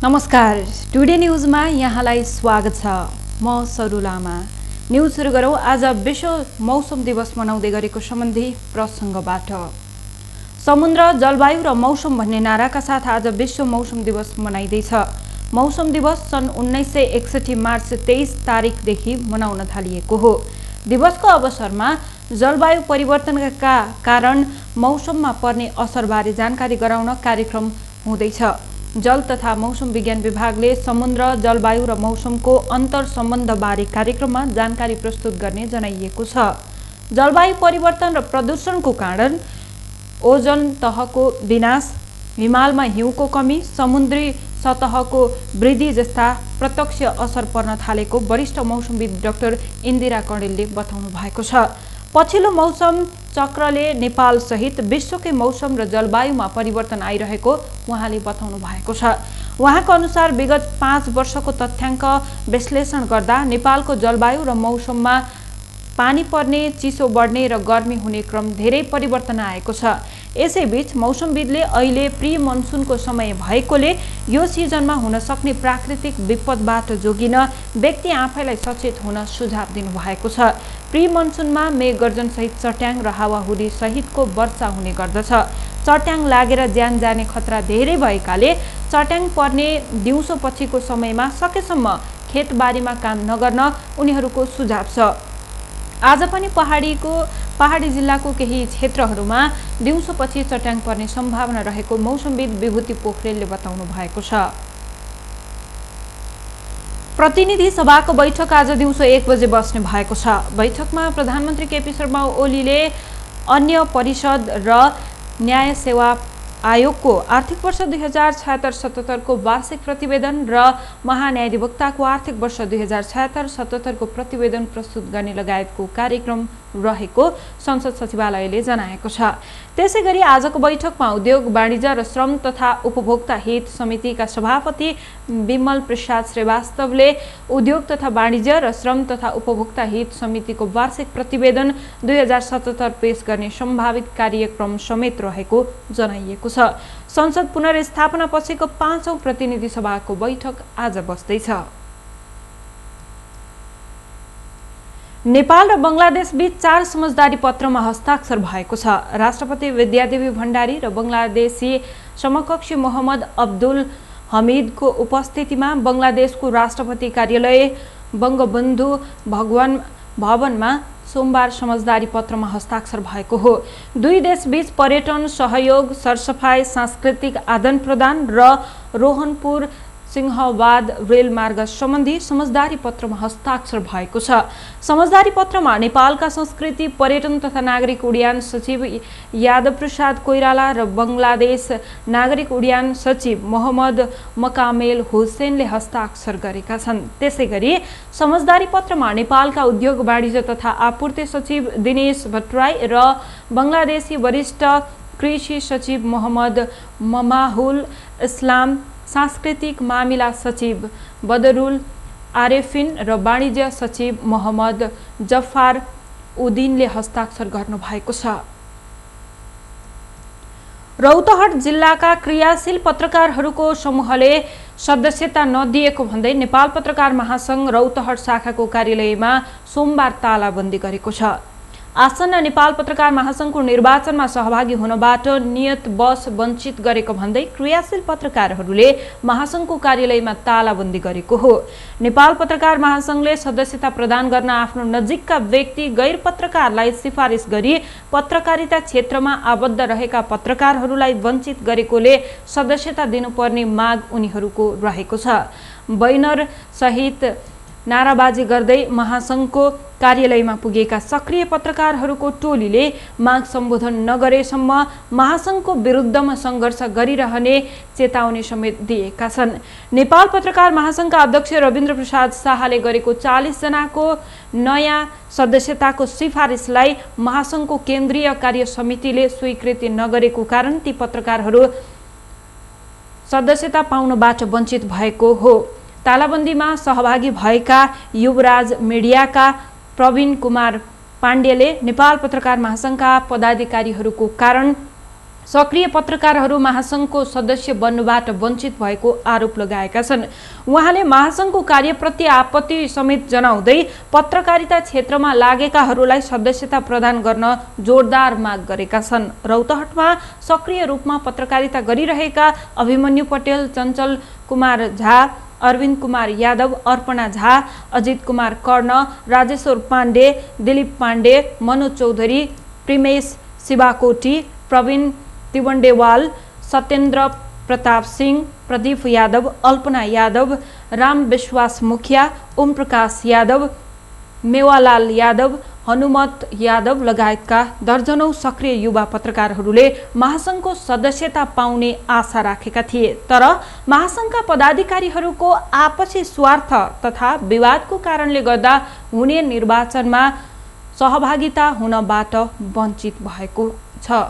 नमस्कार, टुडे न्यूजमा यहाँलाई स्वागत छ। म सरू लामा। न्यूज सुरु गरौँ आज विश्व मौसम दिवस मनाउँदै गरेको सम्बन्धी प्रसङ्गबाट। समुद्र, जलवायु र मौसम भन्ने नाराका साथ आज विश्व मौसम दिवस मनाइँदैछ। मौसम दिवस सन् 1961 मार्च 23 तारिकदेखि मनाउन थालिएको हो। दिवसको अवसरमा जलवायु परिवर्तनका कारण मौसममा पर्ने असरबारे जानकारी गराउन कार्यक्रम हुँदैछ। जल तथा मौसम विज्ञान विभागले समुद्र, जलवायु र मौसमको अन्तर सम्बन्धबारे कार्यक्रममा जानकारी प्रस्तुत गर्ने जनाइएको छ। जलवायु परिवर्तन र प्रदूषणको कारण ओजोन तहको विनाश, हिमालमा हिउँको कमी, समुद्री सतहको वृद्धि जस्ता प्रत्यक्ष असर पर्न थालेको वरिष्ठ मौसमविद डाक्टर इन्दिरा कणेलले बताउनु भएको छ। पछिल्लो मौसम चक्रले नेपाल सहित विश्वकै मौसम र जलवायुमा परिवर्तन आइरहेको उहाँले बताउनु भएको छ। उहाँको अनुसार विगत 5 वर्षको तथ्याङ्क विश्लेषण गर्दा नेपालको जलवायु र मौसममा पानी पर्ने, चिसो बढ्ने र गर्मी हुने क्रम धेरै परिवर्तन आएको छ। यसैबीच मौसमविदले अहिले प्री मनसुनको समय भएकोले यो सिजनमा हुन सक्ने प्राकृतिक विपदबाट जोगिन व्यक्ति आफैलाई सचेत हुन सुझाव दिनुभएको छ। प्री मनसुनमा मेघ गर्जन सहित चट्याङ र हावाहुरी सहितको वर्षा हुने गर्दछ। चट्याङ लागेर ज्यान जाने खतरा धेरै भएकाले चट्याङ पर्ने दिउँसो पछिको समयमा सकेसम्म खेतबारीमा काम नगर्न उनीहरूको सुझाव छ। आज पनि पहाडी जिल्लाको केही क्षेत्रहरूमा दिउँसोपछि चट्याङ पर्ने सम्भावना रहेको मौसमविद विभूति पोखरेलले बताउनु भएको छ। प्रतिनिधि सभाको बैठक आज दिउँसो 1 बजे बस्ने भएको छ। बैठकमा प्रधानमन्त्री केपी शर्मा ओलीले अन्य परिषद र न्याय सेवा आयोगको आर्थिक वर्ष 2076-77 को वार्षिक प्रतिवेदन र महान्यायाधिवक्ताको आर्थिक वर्ष 2076-77 को प्रतिवेदन प्रस्तुत गर्ने लगायतको कार्यक्रम रहेको संसद सचिवालयले जनाएको छ। त्यसैगरी आजको बैठकमा उद्योग, वाणिज्य र श्रम तथा उपभोक्ता हित समितिका सभापति विमल प्रसाद श्रीवास्तवले उद्योग तथा वाणिज्य र श्रम तथा उपभोक्ता हित समितिको वार्षिक प्रतिवेदन 2077 पेश गर्ने सम्भावित कार्यक्रम समेत रहेको जनाइएको छ। संसद पुनर्स्थापना पछिको 5औं प्रतिनिधि सभाको बैठक आज बस्दैछ। नेपाल र बंगलादेश बीच 4 समझदारी पत्रमा हस्ताक्षर भएको छ। राष्ट्रपति विद्यादेवी भण्डारी र बंगलादेशी समकक्षी मोहम्मद अब्दुल हमिदको उपस्थितिमा बंगलादेशको राष्ट्रपति कार्यालय बंगबन्धु भवनमा सोमबार समझदारी पत्रमा हस्ताक्षर भएको हो। दुई देशबीच पर्यटन सहयोग, सरसफाई, सांस्कृतिक आदान-प्रदान र रोहनपुर सिंहवाद रेलमार्ग सम्बन्धी समझदारी पत्रमा हस्ताक्षर भएको छ। समझदारी पत्रमा नेपालका संस्कृति, पर्यटन तथा नागरिक उड्डयन सचिव यादव प्रसाद कोइराला र बंगलादेश नागरिक उड्डयन सचिव मोहम्मद मकामेल हुसैनले हस्ताक्षर गरेका छन्। त्यसैगरी समझदारी पत्रमा नेपालका उद्योग, वाणिज्य तथा आपूर्ति सचिव दिनेश भट्टराई र बंगलादेशी वरिष्ठ कृषि सचिव मोहम्मद ममाहुल इस्लाम, सांस्कृतिक मामिला सचिव बदरुल आरेफिन र वाणिज्य सचिव मोहम्मद जफार उद्दिनले हस्ताक्षर गर्नुभएको छ। रौतहट जिल्लाका क्रियाशील पत्रकारहरूको समूहले सदस्यता नदिएको भन्दै नेपाल पत्रकार महासंघ रौतहट शाखाको कार्यालयमा सोमबार तालाबन्दी गरेको छ। आसन्न नेपाल पत्रकार महासंघको निर्वाचनमा सहभागी हुनबाट नियतवश वञ्चित गरेको भन्दै क्रियाशील पत्रकारहरूले महासंघको कार्यालयमा तालाबन्दी गरेको हो। नेपाल पत्रकार महासंघले सदस्यता प्रदान गर्न आफ्नो नजिकका व्यक्ति गैर पत्रकारलाई सिफारिस गरी पत्रकारिता क्षेत्रमा आबद्ध रहेका पत्रकारहरूलाई वञ्चित गरेकोले सदस्यता दिनुपर्ने माग उनीहरूको रहेको छ। बैनर सहित नाराबाजी गर्दै महासंघको कार्यालयमा पुगेका सक्रिय पत्रकारहरूको टोलीले माग सम्बोधन नगरेसम्म महासंघको विरुद्धमा सङ्घर्ष गरिरहने चेतावनी समेत दिएका छन्। नेपाल पत्रकार महासंघका अध्यक्ष रविन्द्र प्रसाद शाहले गरेको 40 जनाको नयाँ सदस्यताको सिफारिसलाई महासंघको केन्द्रीय कार्य समितिले स्वीकृति नगरेको कारण ती पत्रकारहरू सदस्यता पाउनबाट वञ्चित भएको हो। तालाबन्दीमा सहभागी भएका युवराज मिडियाका प्रवीण कुमार पाण्डेले नेपाल पत्रकार महासंघका पदाधिकारीहरूको कारण सक्रिय पत्रकारहरू महासङ्घको सदस्य बन्नुबाट वञ्चित भएको आरोप लगाएका छन्। उहाँले महासङ्घको कार्यप्रति आपत्ति समेत जनाउँदै पत्रकारिता क्षेत्रमा लागेकाहरूलाई सदस्यता प्रदान गर्न जोरदार माग गरेका छन्। रौतहटमा सक्रिय रूपमा पत्रकारिता गरिरहेका अभिमन्यु पटेल, चञ्चल कुमार झा, अरविन्द कुमार यादव, अर्पणा झा, अजित कुमार कर्ण, राजेश्वर पाण्डे, दिलीप पाण्डे, मनोज चौधरी, प्रिमेश शिवाकोटी, प्रवीण तिवण्डेवाल, सत्येन्द्र प्रताप सिंह, प्रदीप यादव, अल्पना यादव, राम विश्वास मुखिया, ओम प्रकाश यादव, मेवालाल यादव, हनुमत यादव लगायतका दर्जनौं सक्रिय युवा पत्रकारहरूले महासङ्घको सदस्यता पाउने आशा राखेका थिए। तर महासङ्घका पदाधिकारीहरूको आपसी स्वार्थ तथा विवादको कारणले गर्दा हुने निर्वाचनमा सहभागिता हुनबाट वञ्चित भएको छ।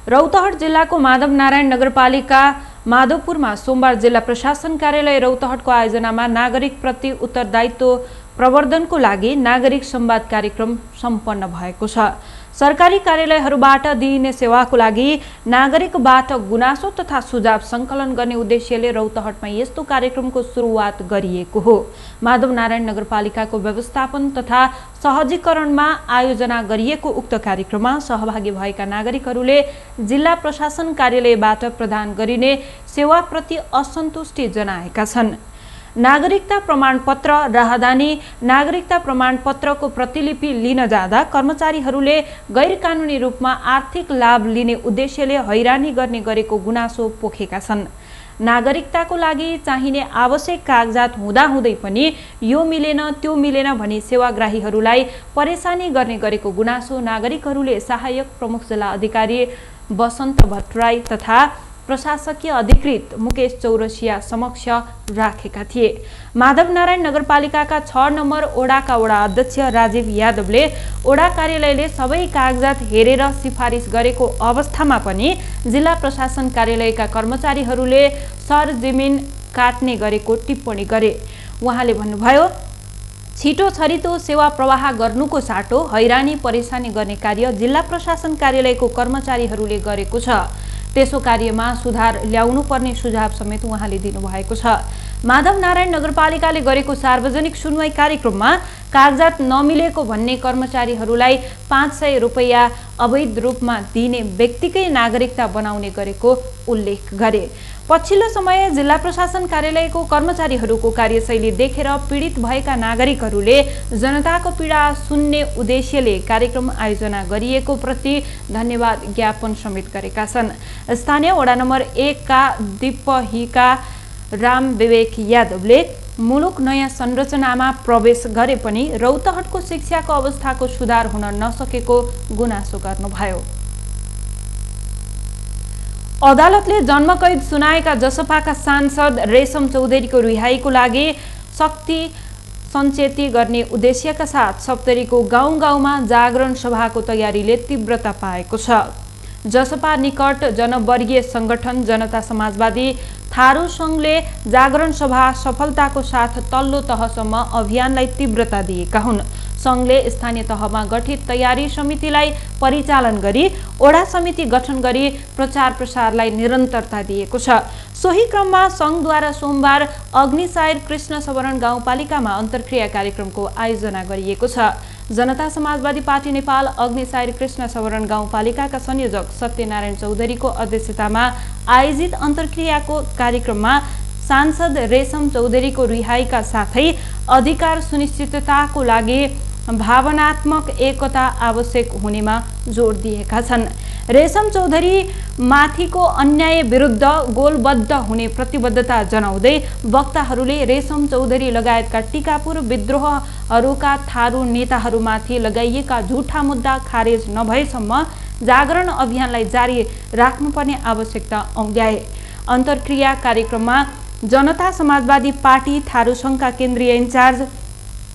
रौतहट जिल्लाको माधव नारायण नगरपालिका माधवपुरमा सोमबार जिल्ला प्रशासन कार्यालय रौतहटको आयोजनामा नागरिक प्रति उत्तरदायित्व प्रवर्धनको लागि नागरिक संवाद कार्यक्रम सम्पन्न भएको छ। सरकारी कार्यालयहरूबाट दिइने सेवाको लागि नागरिकबाट गुनासो तथा सुझाव सङ्कलन गर्ने उद्देश्यले रौतहटमा यस्तो कार्यक्रमको सुरुवात गरिएको हो। माधव नारायण नगरपालिकाको व्यवस्थापन तथा सहजीकरणमा आयोजना गरिएको उक्त कार्यक्रममा सहभागी भएका नागरिकहरूले जिल्ला प्रशासन कार्यालयबाट प्रदान गरिने सेवाप्रति असन्तुष्टि जनाएका छन्। नागरिकता प्रमाणपत्र, राहदानी, नागरिकता प्रमाणपत्रको प्रतिलिपि लिन जाँदा कर्मचारीहरूले गैरकानुनी रूपमा आर्थिक लाभ लिने उद्देश्यले हैरानी गर्ने गरेको गुनासो पोखेका छन्। नागरिकताको लागि चाहिने आवश्यक कागजात हुँदाहुँदै पनि यो मिलेन त्यो मिलेन भनी सेवाग्राहीहरूलाई परेशानी गर्ने गरेको गुनासो नागरिकहरूले सहायक प्रमुख जिल्ला अधिकारी बसन्त भट्टराई तथा प्रशासकीय अधिकृत मुकेश चौरसिया समक्ष राखेका थिए। माधव नारायण नगरपालिकाका 6 नम्बर ओडाका वडा अध्यक्ष राजीव यादवले ओडा कार्यालयले सबै कागजात हेरेर सिफारिस गरेको अवस्थामा पनि जिल्ला प्रशासन कार्यालयका कर्मचारीहरूले सरजमिन काट्ने गरेको टिप्पणी गरे। उहाँले भन्नुभयो, छिटो छरितो सेवा प्रवाह गर्नुको साटो हैरानी परेशानी गर्ने कार्य जिल्ला प्रशासन कार्यालयको कर्मचारीहरूले गरेको छ। त्यसो कार्यमा सुधार ल्याउनु पर्ने सुझाव समेत उहाँले दिनुभएको छ। माधव नारायण नगरपालिकाले गरेको सार्वजनिक सुनवाई कार्यक्रममा कागजात नमिलेको भन्ने कर्मचारीहरूलाई 500 रुपैयाँ अवैध रूपमा दिने व्यक्तिकै नागरिकता बनाउने गरेको उल्लेख गरे। पछिल्लो समय जिल्ला प्रशासन कार्यालयको कर्मचारीहरूको कार्यशैली देखेर पीडित भएका नागरिकहरूले जनताको पीडा सुन्ने उद्देश्यले कार्यक्रम आयोजना गरिएको प्रति धन्यवाद ज्ञापन समेत गरेका छन्। स्थानीय वडा नम्बर 1 का दिपहिका राम विवेक यादवले मुलुक नयाँ संरचनामा प्रवेश गरे पनि रौतहटको शिक्षाको अवस्थाको सुधार हुन नसकेको गुनासो गर्नुभयो। अदालतले जन्मकैद सुनाएका जसपाका सांसद रेशम चौधरीको रिहाईको लागि शक्ति सञ्चेती गर्ने उद्देश्यका साथ सप्तरीको गाउँ गाउँमा जागरण सभाको तयारीले तीव्रता पाएको छ। जसपा निकट जनवर्गीय संगठन जनता समाजवादी थारू संघले जागरण सभा सफलताको साथ तल्लो तहसम्म अभियानलाई तीव्रता दिएका हुन्। संघले स्थानीय तहमा गठित तयारी समितिलाई परिचालन गरी ओडा समिति गठन गरी प्रचार प्रसारलाई निरन्तरता दिएको छ। सोही क्रममा संघद्वारा सोमबार अग्निसायर कृष्ण सवरण गाउँपालिकामा अन्तर्क्रिया कार्यक्रमको आयोजना गरिएको छ। जनता समाजवादी पार्टी नेपाल अग्निसायर कृष्ण सवरण गाउँपालिकाका संयोजक सत्यनारायण चौधरीको अध्यक्षतामा आयोजित अन्तर्क्रियाको कार्यक्रममा सांसद रेशम चौधरीको रिहाईका साथै अधिकार सुनिश्चितताको लागि भावनात्मक एकता आवश्यक हुनेमा जोड दिएका छन्। रेशम चौधरी माथिको अन्याय विरुद्ध गोलबद्ध हुने प्रतिबद्धता जनाउँदै वक्ताहरूले रेशम चौधरी लगायतका टिकापुर विद्रोहहरूका थारू नेताहरूमाथि लगाइएका झुठा मुद्दा खारेज नभएसम्म जागरण अभियानलाई जारी राख्नुपर्ने आवश्यकता औंध्याए। अन्तर्क्रिया कार्यक्रममा जनता समाजवादी पार्टी थारू संघका केन्द्रीय इन्चार्ज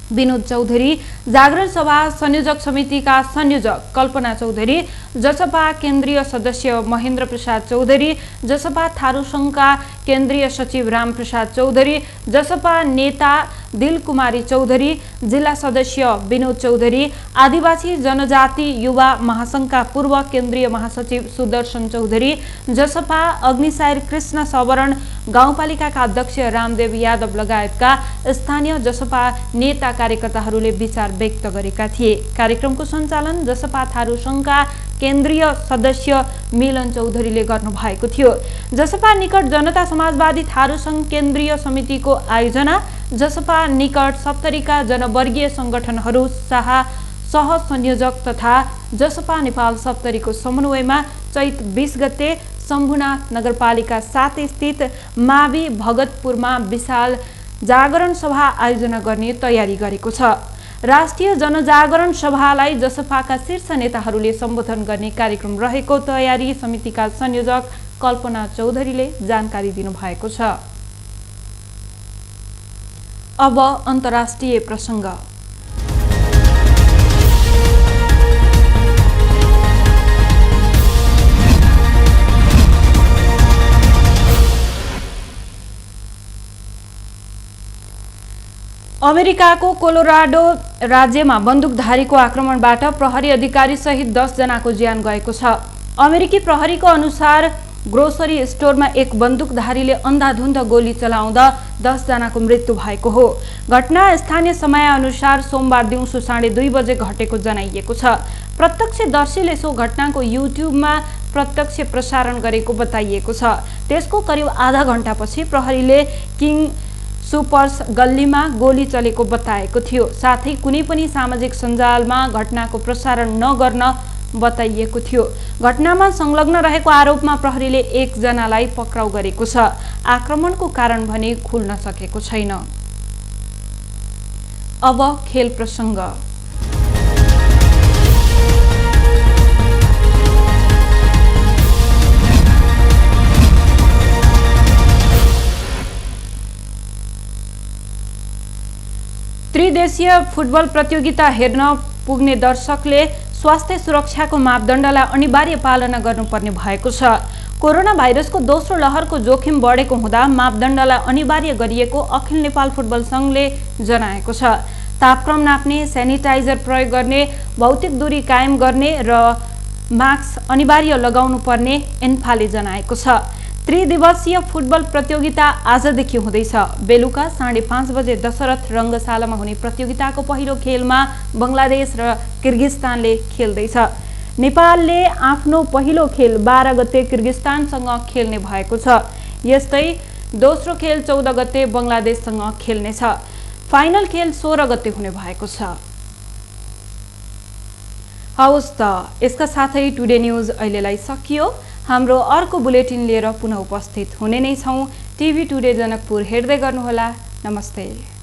विनोद चौधरी, जागरण सभा संयोजक समितिका संयोजक कल्पना चौधरी, जसपा केन्द्रीय सदस्य महेन्द्र प्रसाद चौधरी, जसपा थारू संघका केन्द्रीय सचिव रामप्रसाद चौधरी, जसपा नेता दिलकुमारी चौधरी, जिल्ला सदस्य विनोद चौधरी, आदिवासी जनजाति युवा महासंघका पूर्व केन्द्रीय महासचिव सुदर्शन चौधरी, जसपा अग्निसार कृष्ण सवरण गाउँपालिकाका अध्यक्ष रामदेव यादव लगायतका स्थानीय जसपा नेता कार्यकर्ताहरूले विचार व्यक्त गरेका थिए। कार्यक्रमको सञ्चालन जसपा थारू संघका केन्द्रीय सदस्य मिलन चौधरीले गर्नुभएको थियो। जसपा निकट जनता समाजवादी थारू संघ केन्द्रीय समितिको आयोजना, जसपा निकट सप्तरीका जनवर्गीय संगठनहरू सह संयोजक तथा जसपा नेपाल सप्तरीको समन्वयमा चैत 20 गते शम्भुनाथ नगरपालिका 7 स्थित मावि भगतपुरमा विशाल जागरण सभा आयोजना गर्ने तयारी गरेको छ। राष्ट्रिय जनजागरण सभालाई जसपाका शीर्ष नेताहरूले सम्बोधन गर्ने कार्यक्रम रहेको तयारी समितिका संयोजक कल्पना चौधरीले जानकारी दिनुभएको छ। अब अन्तर्राष्ट्रिय प्रसङ्ग। अमेरिकाको कोलोराडो राज्यमा बन्दुकधारीको आक्रमणबाट प्रहरी अधिकारी सहित 10 जनाको ज्यान गएको छ। अमेरिकी प्रहरीको अनुसार ग्रोसरी स्टोरमा एक बन्दुकधारीले अन्धाधुन्ध गोली चलाउँदा 10 जनाको मृत्यु भएको हो। घटना स्थानीय समय अनुसार सोमबार दिउँसो 2:30 बजे घटेको जनाइएको छ। प्रत्यक्षदर्शीले सो घटनाको युट्युबमा प्रत्यक्ष प्रसारण गरेको बताइएको छ। त्यसको करिब आधा घण्टापछि प्रहरीले किङ सुपर्स गल्लीमा गोली चलेको बताएको थियो। साथै कुनै पनि सामाजिक सञ्जालमा घटनाको प्रसारण नगर्न बताइएको थियो। घटनामा संलग्न रहेको आरोपमा प्रहरीले 1 जनालाई पक्राउ गरेको छ। आक्रमणको कारण भने खुल्न सकेको छैन। अब खेल प्रसङ्ग। त्रिदेशीय फुटबल प्रतियोगिता हेर्न पुग्ने दर्शकले स्वास्थ्य सुरक्षाको मापदण्डलाई अनिवार्य पालना गर्नुपर्ने भएको छ। कोरोना भाइरसको दोस्रो लहरको जोखिम बढेको हुँदा मापदण्डलाई अनिवार्य गरिएको अखिल नेपाल फुटबल संघले जनाएको छ। तापक्रम नाप्ने, सेनिटाइजर प्रयोग गर्ने, भौतिक दूरी कायम गर्ने र मास्क अनिवार्य लगाउनु पर्ने एन्फाले जनाएको छ। त्रिदिवसीय फुटबल प्रतियोगिता आजदेखि हुँदैछ। बेलुका 5:30 बजे दशरथ रङ्गशालामा हुने प्रतियोगिताको पहिलो खेलमा बङ्गलादेश र किर्गिस्तानले खेल्दैछ। नेपालले आफ्नो पहिलो खेल 12 गते किर्गिस्तानसँग खेल्ने भएको छ। यस्तै दोस्रो खेल 14 गते बङ्गलादेशसँग खेल्नेछ। फाइनल खेल 16 गते हुने भएको छ। हवस् त, यसका साथै टुडे न्युज अहिलेलाई सकियो। हाम्रो अर्को बुलेटिन लिएर पुनः उपस्थित हुने नै छौँ। टिभी टुडे जनकपुर हेर्दै गर्नुहोला। नमस्ते।